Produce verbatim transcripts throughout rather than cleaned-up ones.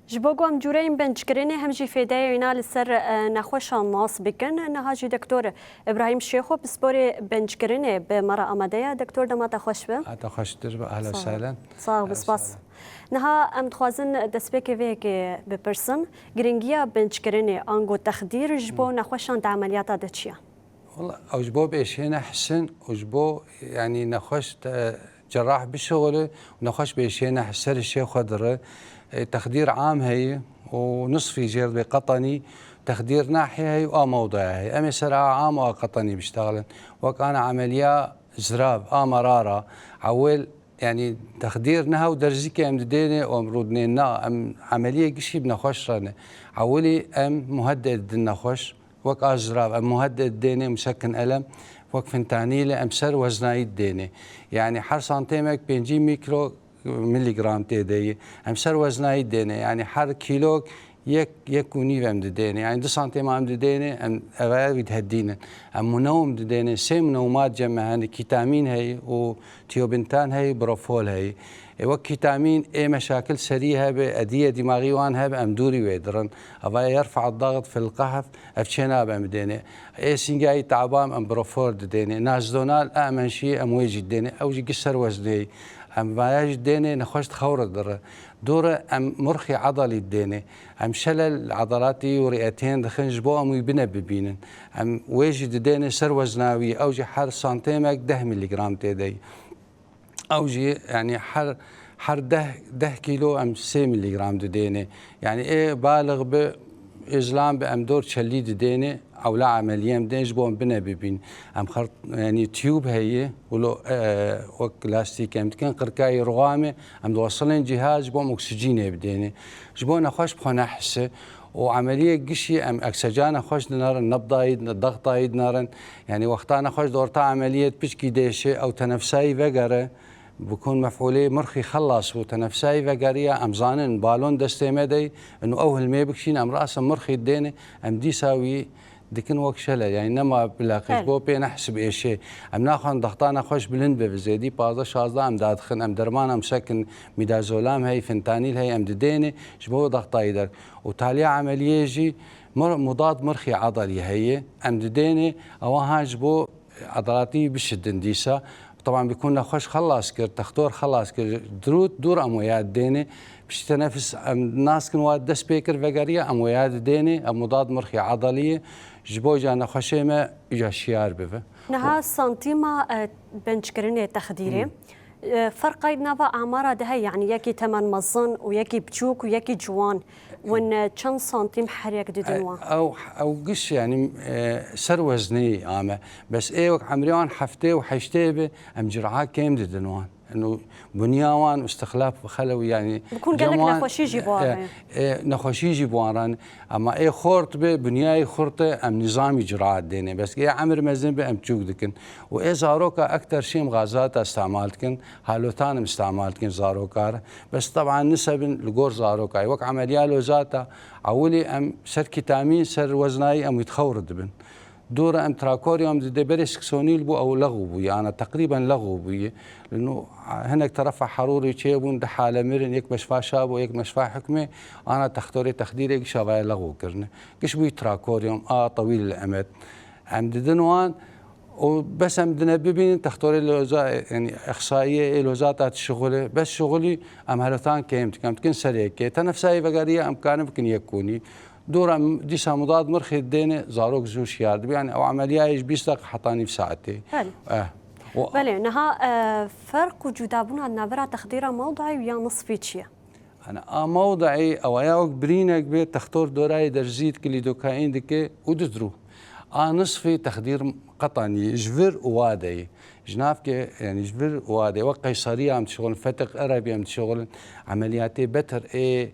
Ji bo ku em cûreyên binçkirinê hem jî fêdeyê wîna li ser, e, nexweşan nas bikin, niha jî Doktor Îbrahîm Şêxo pisporê binçkirinê bi me re amade ye. Doktor, dema te xweş be. Hata xweştir be, ahlen Sağ ol. sahlen. Sağ ol, Ahlen spas. sahlen. Niha em dixwazin destpêkê vê yekê bipirsin. Giringiya binçkirinê ango texdîr ji bo Hmm. nexweşan di emeliyata de çi ye? Wala, ew ji bo bêşê nehsin û ji bo, yanî, nexweş te-, cerrah bişixule û nexweş bêşê neh-, ser hişê xwe dire. E, texdîr am heye û nisfî jêr dibê qetenî, texdîr nahê heye û a mewdaya heye. Em ê ser a am û a qetenî biştexilin. Wek ana emeliya zirav, a merara, ewil, yanî, texdîr neha û derzîkê em didêne û em rûdinên na, em emeliyê gişî bi nexweş re ne. Ewilî em muhedde didin nexweş. Wek a zirav, em muhedde didêne, musekin elem, wek fentanîl e, em ser weznayî didêne. Yanî her santêmek pêncî mîkro mîlîgram tê de ye. Em ser weznayî didêne. Yanî her kîlok yek, yek û nîv em didêne. Yanî du santêma em didêne, em evaya wî dihedînin. Em munewm didêne, sê munewmat cem me hene, kîtamîn heye û tiyobintan heye, brofol heye. Ê wek kîtamîn ê meşakil serî hebe, ediye dîmaxî wan hebe, em dûrî wê dirin. Eva yerfa daxit fil qehf, ev çê nabe em didêne. Ê sîngayî taban em brofol didêne. Nazdonal a emenşiyê em wê jî didêne. Ew jî giş ser weznê ye. Em vaya jî didêne, nexweş di xew re dire. Dû re em murxî edalî didêne. Em şelel edalatî û rîetên dixin ji bo em wî bine bibînin. Em wê jî didêne ser wezna wî. Ew jî her santêmek deh mîlîgram tê de ye. Ew jî, yanî her, her deh, deh kîlo em sê mîlîgram didêne. Yanî ê balix bi, ê zilam bi em dor çelî didêne, ewla emeliyê em didên ji bo em bine bibîn. Em xert, yanî tiyûb heye, wilo, e, wek lastîk em dikin, qirkayî ruxamê, em diwesilên cihaz ji bo em oksijînê bidêne. Ji bo nexweş bi xwe nehise û emeliyê gişî em ekseca nexweş dinerin, nebdayî, dextayî dinerin. Yanî wexta nexweş di orta emeliyê di piçkî dêşe, ew tenefsayî vegere, bikun mef'ûlê mirxî xelas bû, tenefsayî vegeriya, em zanin balon destê me de ye, û ew hilmê bikişîn, em rasin mirxî didêne, em dîsa wî dikin wek şele, yanî nema bilaqî, ji Belê. bo pê nehsib êşê. Em naxwazin dexta nexweş bilind bibe, zêdî pazdeh şazdeh em dadixin, em derman em sekin, midazolam heye, fentanîl heye, em didêne, ji bo dextayî der. Û taliya emeliyê jî mir-, mudad mirxî edalî heye, em didêne, ewa ha ji bo edalatî bişidin dîsa. Teban bikun nexweş xelas kir, textor xelas kir, dirût dûr em wêya didêne. Piştî tenefis em naskin wa dest pê kir vegeriya, em wêya didêne, em mudad mirxî edalî ye. Ji bo ca nexweşê me îca şiyar bibe. Niha santîma, e, binçkirinê texdîrê. Hmm. E, ferqayî di nava amara de heye, yanî yekî temen mezin û yekî biçûk û yekî ciwan. Win, e, çend santîm her yek didin wan? E, ew, ew giş, yanî, e, ser weznê ame. Bes ê wek emrê wan heftê û heştê be, em cira kêm didin wan. Eno bunya wan û istixlaf xelew, yanî Bikun gelek cem wan, nexweşî jî bi wan e, re. e, nexweşî jî bi wan re. Ema ê xort be, bunyayê xurt e, em nizamî ciraat dêne. Bes ê emir mezin be, em çûk dikin. Û ê zaroka ekter şêm gazata istemal dikin, halotan em istemal dikin zaroka re. Bes teban nisebin li gor zaroka. Wek emeliya lozata, ewilî em ser kîtamîn, ser weznayî em wî dixewr dibin. Dû re em trakoryum dide berê siksonîl bû, ew lexw bûye, ana teqrîben lexw bûye. Lino hinek terefa herûrê çêbûn, di hale mirin, yek meşfa şab û yek meşfa hikmê, ana textorê texdîrê gişa vaya lexw kirine. Giş bûyî trakoryum, a tewîl el emed. Em didin wan, û bes em dine bibînin, textorê loza, yanî exsayiyê ê lozata dişixule, bes şixulî em helotan kêm dikin, em dikin ser yekê. Tenefsayî vegeriya em karin bikin yek konî. Dû re em dîsa mudad mirxê didêne, zarok zû şiyar dibe. Yanî ew emeliyayê ji bîst deqe heta nîv saetê. Belê. Eh. O Belê, niha, e, ferq û cudabûna di navbera texdîra mewdayî û ya nisfî çi ye? Yanî a mewdayî, ew ya wek birînek bê, textor dorayê derzî dike, lîdokaîn dike û didirû. A nisfî texdîr qetanî, ji vir û wa de ye. Ji nav ke, yanî ji vir û wa de ye. Wek qeyseriya em dişixulin, fetek erebî em dişixulin, emeliyatê betir ê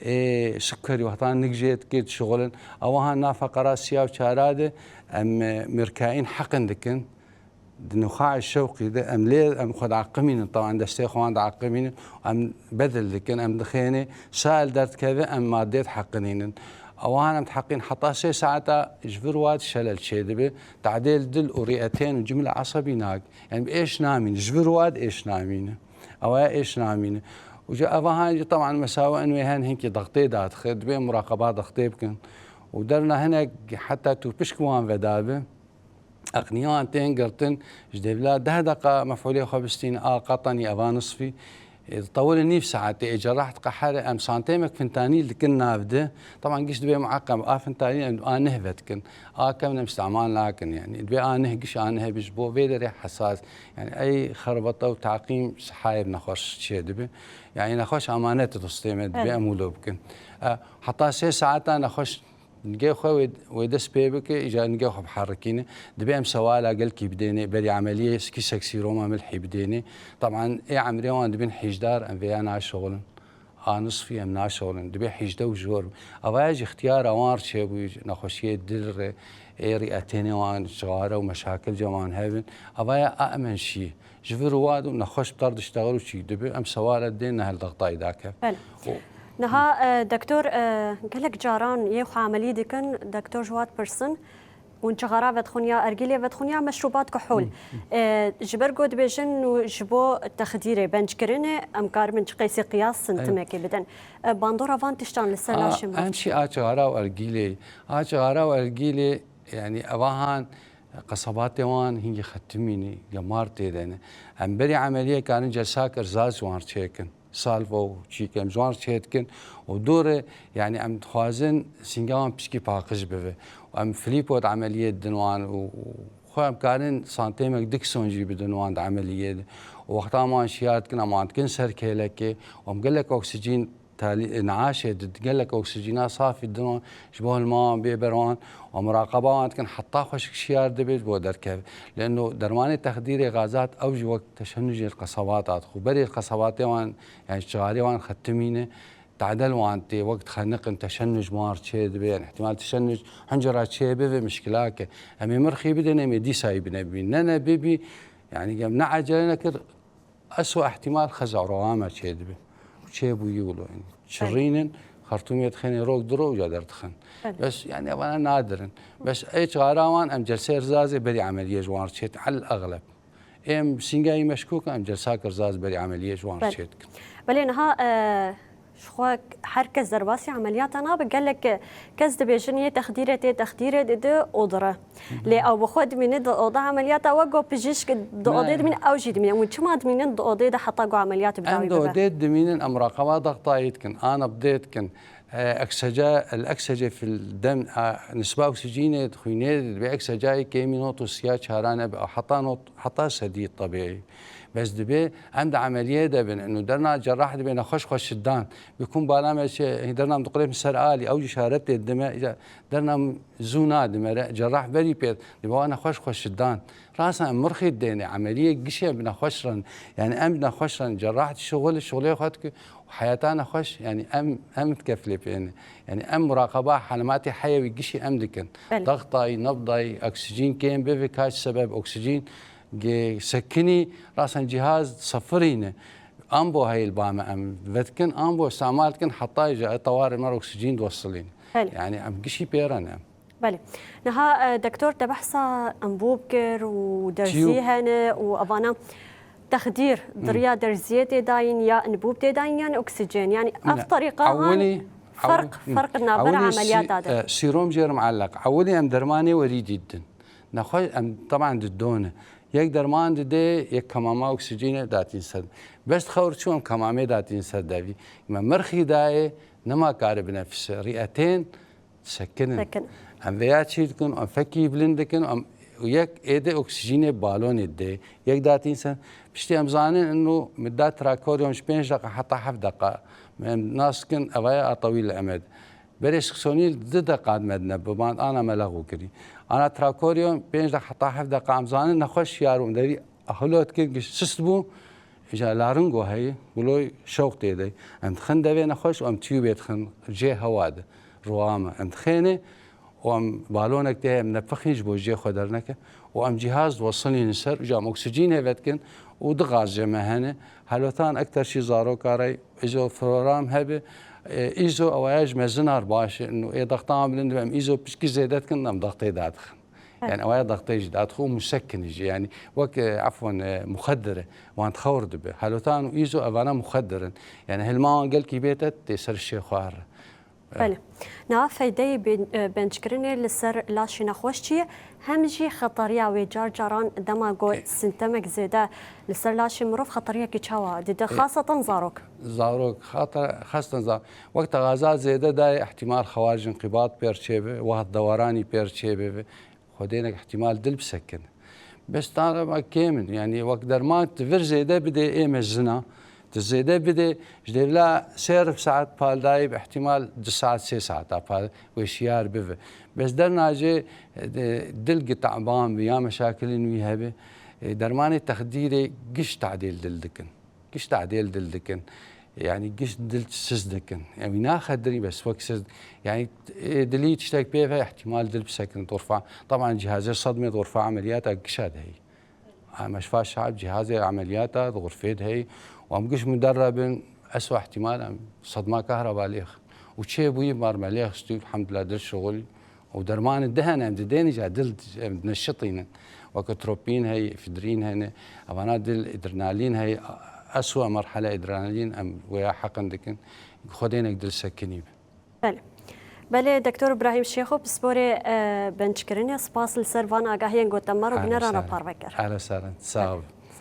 ê sukerî wextan nik jê dikê dişixulin. Ewa ha nafa qera siya û çara de em, e, mirkaîn heqin dikin. Di nuxaê şewqî de em lê em xwe diaqimînin, teban destê xwe wan diaqimînin, em bedil dikin, em dixêne, sail derdikeve, em madê diheqinînin. Ewa han em diheqîn heta sê saeta ji vir wa şelel çêdibe, tadêl dil û rîetên û cimle esebî nak. Yanî bi êş namîne, ji vir wa di êş namîne. Ewa ya êş namîne. Û ji eva han jî teban mesawe in wê hen hinkî dextê dadixe, dibê muraqeba dextê bikin. Û derna hinek heta tu pişk wan vedabi, eqniyan tên girtin, ji devla deh deqa mef'ulê xwe bistîn, a qatanî eva nisfî. E, tewilê nîv saetê, ê cerrah diqehere, em santemek fentanîl dikin nav de. Teban giş dibê mueqem, a fentanîl em a neh vedikin. A kevn em îstemal nakin, yani. Dibê a neh giş a neh bi ji bo vê derê hesas. Yani ey xerbeta û taqîm sihayê bi nexweş çê dibe. Yani nexweş amanet dostê me, dibê Evet. em wilo bikin. E, heta sê saeta nexweş nigê xwe wê, wê dest pê bike, îca nigê xwe biherikîne. Dibê em sewala gelkî bidêne, berî emeliyê kîsek sîroma milhî bidêne. Teban ê emrê wan dibin hîjdar, em vêya naşixulin. A nisfî em naşixulin. Dibê hîjde û jor. Evaya jî îxtiyara wan çêbûyî, nexweşiyê dil re, ê rîetênê wan, cixare û meşakil ce wan hebin. Evaya a emen şî. Ji vir û wad û nexweş bi ter diştexil û çîk dibe, em sewala dê nehel dextayî dake. Belê. Û Niha, e, doktor, e, gelek caran yê xwe emelî dikin, doktor ji wan dipirsin, hûn cixara vedixwin ya ergîlê vedixwin ya meşrûbat kuhul. E, ji ber ku dibêjin û ji bo texdîrê, benckirinê, em karibin çi qeysî qiyas Evet. sintimekê bidin. E, bandora van tiştan li ser Aa, laşê em mirov çi çi? A cixara û ergîlê, a cixara û ergîlê, yani eva han qesebatê wan hingî xetimînî, gemar tê de ne. Em berî emeliyê karin celsa kirzaz wan çêkin. Salvo û çîk em ji wan re çê dikin û dû re, yani em dixwazin sînga wan pişkî paqij bibe. Û em flîpot emeliyê didin wan û, û xwe em karin santêmek dikson jî bidin wan di emeliyê de. Û wexta em wan şiyar dikin, em wan dikin ser kêlekê û em gelek oksîjîn talî, neaşê di gelek oksîjîna safî didin wan ji bo hilma wan bê ber wan û muraqeba wan dikin heta xweşik şiyar dibe ji bo derkeve. Leno dermanê texdîrê gazat ew jî wek teşenujê li qesabata dixwe. Berê li qesabatê wan Yani çixarê wan xetimîne, tadel wan tê, wek dixeniqin, teşennuc mar çê dibe, yani ihtimal teşennuc hunca ra çê bibe, mişkilake. Em ê mirxî bidin, em ê dîsayî bine bibîn. Ne, ne, bibî, yani em ne ecele nekir, eswa ihtimal xeza rowa me çê dibe. Çê bûyî wilo, yani. Çirînin, xertûmê dixênê rok diro û ca derdixin. Belê. Bes, yani evana nadirin. Bes ê çixara wan em celsê rizazê berî emeliyê ji wan çêt, el exleb. Em sîngayî meşkûk em celsa kirzaz berî emeliyê ji wan Belê. Çê dikin. Belê niha, e, ji xwe her kes derbasî emeliyata nabe. Gelek kes dibêjin yê texdîre tê, texdîre dide odire. Lê ew bi xwe dimîne di oda emeliyata wek ku pijîşk di odê Belê. Dimîne, ew jî dimîne. Hûn çima dimînin di odê de heta ku emeliyat bi Em dawî di bibe? Odê dimînin, em muraqeba dextayî dikin, ana bi dê dikin. E, ekseca, el ekseca fil dem, e, nisba oksîjînê di xwînê de dibe eksecayê kêmî not û siya çaran e, heta not, heta sedî tebîî. Bes dibe em di emeliyê de bin, û derna cerrah dibe nexweş xwe şidan. Bi kum bala me çi, derna em diqulê min ser alî, ew jî şaretê dime, îca derna min zû nadime re, cerrah berî pê, dibe wa nexweş xwe şidan. Rasa em mirxî dêne, emeliyê gişê bi nexweş rin. Yani em bi nexweş rin, cerrah dişuxul, şuxulê xwe dike, Heyata nexweş, yani em, em dikeflê pê ne. Yani em muraqeba helematê heyewî gişî em dikin. Belê. Dextayî, nebdayî, oksîjîn kêm bivê, kaç sebeb oksîjîn ge sekinî, rasen cihaz sifirî ne. Em bo heyl ba me em vedikin, em bo istemal dikin, heta ji e tewarê me re oksîjîn diwesilîn. Belê. Yani em gişî pê re ne. Belê. Niha, e, doktor te behsa enbûb kir û derzî Çiyû. Hene û evana texdîr, di riya derziyê tê dayîn ya enbûb tê dayîn yan oksîjen? Yani ev Ne, terîqa an ewilî, ferq, ew-, ferq navbera ewilî sî-, emeliyata de. E, sîrom jê re muelleq. Ewilî em dermanê werî dîtin. Nexwe em teban didone. Yek derman dide, yek kemama oksîjînê datîn ser. Bes xewr çû em kemamê datîn ser devî. Me mirxî dayê, nema kare binefise. Rîetên Sekinin. Sekinin. Em vêya çî dikin, em fekî bilind dikin, em yek êdî oksîjînê balonê dê, yek datîn ser. Piştî em zanin ino midda trakoryon ji pênc deqa heta heft deqa. Em nas dikin, evaya a tewîl emed. Berê siksonîl di deqa di me dine, bi band ana me lexû kirî. Ana trakoryon pênc deqa heta heft deqa em zanin, nexweş şiyar bû, em devî hilo dikin, giş sist bû. Îja laringo heye, guloy şewq tê de. Em dixin devê nexweş û em tiyûbê dixin jê hewa de. Ruwa me. Em dixêne û em balonek tê heye, em nepixîn ji bo jê xwe derneke. Û em cîhaz diwesilînin ser, îja em oksîjînê vedikin û du gaz jê me hene. Helotan ekter şî zaroka re, îzo floram hebe, e, îzo ewaya ji mezinar baş e. Ê dextan bilind be, em îzo pişkî zêde dikin, em dextê dadixin. Yani ew ya daxtê jî, daxtê musekkin jî. Yani wek, e, efwen, e, muxeddir e. Wan xewr dibe. Halotan û îzo evana muxeddir in. Yani hilma wan gelkî bête tê ser şê xwar. Belê. Niha feydeyê bên-, e, benckirinê li ser laşê nexweş çi ye? Hem jî xetariya wê car caran dema ku sintemek zêde li ser laşê mirov xetariyekî çawa dide? Xaseten zarok. Zarok, xata-, xaseten zarok. Wek texaza zêde dayê ihtimal xewar ji înqîbat pêr çêbe, wexta dewaranî pêr çêbe. Xwedênek ihtimal dil bisekin. Bes tan re me kêm in. Yani wek derman tu vir zêde bidê ê mezina, tu zêde bidê, ji dêvla sê rib saet pal dayê bi ihtimal du saet sê saeta pal wê şiyar bibe. Bes dernacê, e, dil gi taban bi ya meşakilin wî hebe, e, dermanê texdîrê giş tadêl dil dikin. Giş tadêl dil dikin. Yani giş dil siz dikin. Yani naxedirî bes wek siz. Yani, e, dilî tiştek pê ve ihtimal dil bisekin torfa. Taban cihazê sedmê torfa ameliyata gişa de heyî. Em meşfa şab cihazê ameliyata di xurfê de heyî. Û em giş muderrebin eswa ihtimal em sedma kahraba lêx. Û çê bûyî mar me lêx stû, elhamdulillah dil şixul. Û dermanê di hene, em didên îca dil em dineşitînin. Weke tropîn hey, efedrîn hene, evana dil adrenalîn hey, eswa merhele adrenalîn em wêya heqin dikin. Xwedênek dil sekinî be. Belê. Belê, Doktor Îbrahîm Şêxo, pisporê, e, benckirinê, spas li ser van agahiyên gotin me ro, bîneran re parve kir. Ehlen sehlen. Sağ ol.